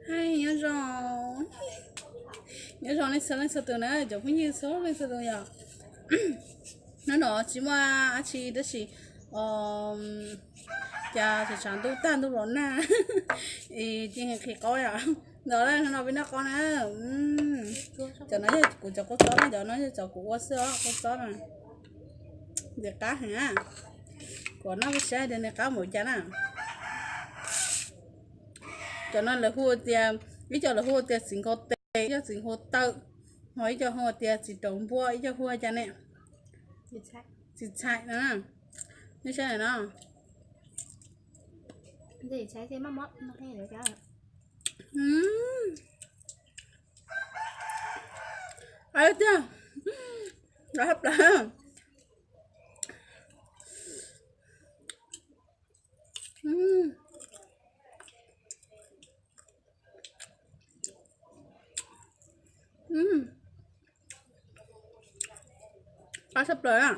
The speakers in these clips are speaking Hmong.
Nyob zoo, nyob zoo nej txhua leej txhua tus na, cov phooj ywg txhua leej txhua tus yom. Hnub no tsis muaj dab tsi tab sis cas tshav tshav ntuj tag ntuj los nag es cia li qhia qaub yom. Ntawd hnub no peb noj qaub na. Cov no yog kuv cov qaub txob na, cov no yog cov kuv ua xwb os, qaub txob na. Nws qab heev na. Kuv noj peb saib tias nws qab npaum cas na. Cov no lawv hu tias, ib co lawv hu tias txiv nkaus tes, ib co txiv nkaus taw, ho ib co hu tias txiv rauv npua, ib co hu cas ne, txiv txhais no. Nej saib no. Qab tiag, qab hab plaws. Qab tshaj plaws na.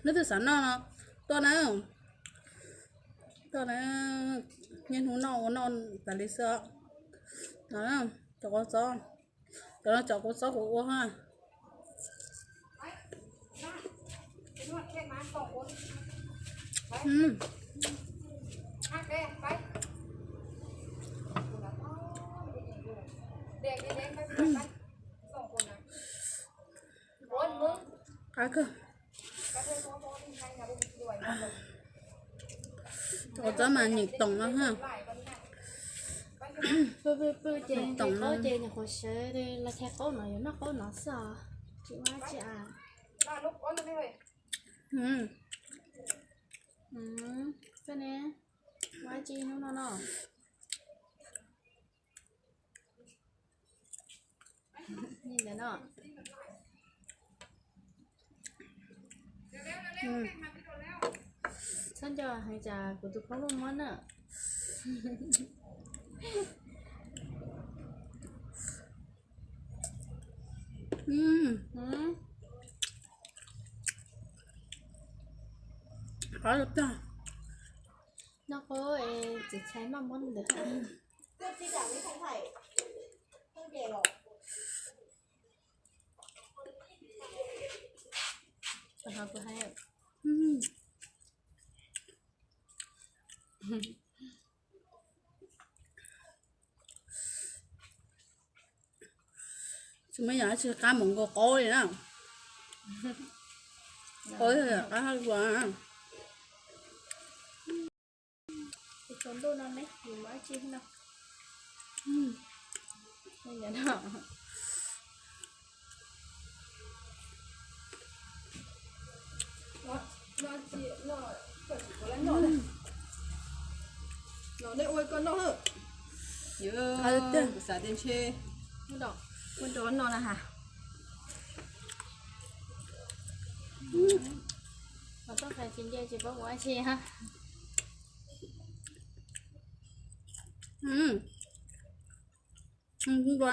Leej twg xav noj no tuaj na, tuaj na, niaj hnub noj ua noj tas li xwb. Cov qaub txob, cov no cov qaub txob kuv ua ha. Qab kawg. Cov qaub txob mas nyeem toom no ha. Pw pw pw ces nqhis qaub ces nyuam qhuav sawv los chaw qaub no yuav noj qaub no xwb os. Tsis ua dab tsi a. Koj ne, ua dab tsi hnub no no? Li ntawd no. Txhob nco heev tsam kuv tus khaub muaj mob na. Qab tag. Noj qaub es txiv txhais maj muab ntawd. Tsis muaj yam dab tsi qab mus nkaus qaub li na. Qaub yog yam qab hab lua. Txhua ntuj no ne, yus muaj dab tsi no. Nej ua koj noj. Kuv xav tias ntshe ua nrog noj na ha. Txoj qab tsis nce tsis paub ua dab tsi ha. Npua,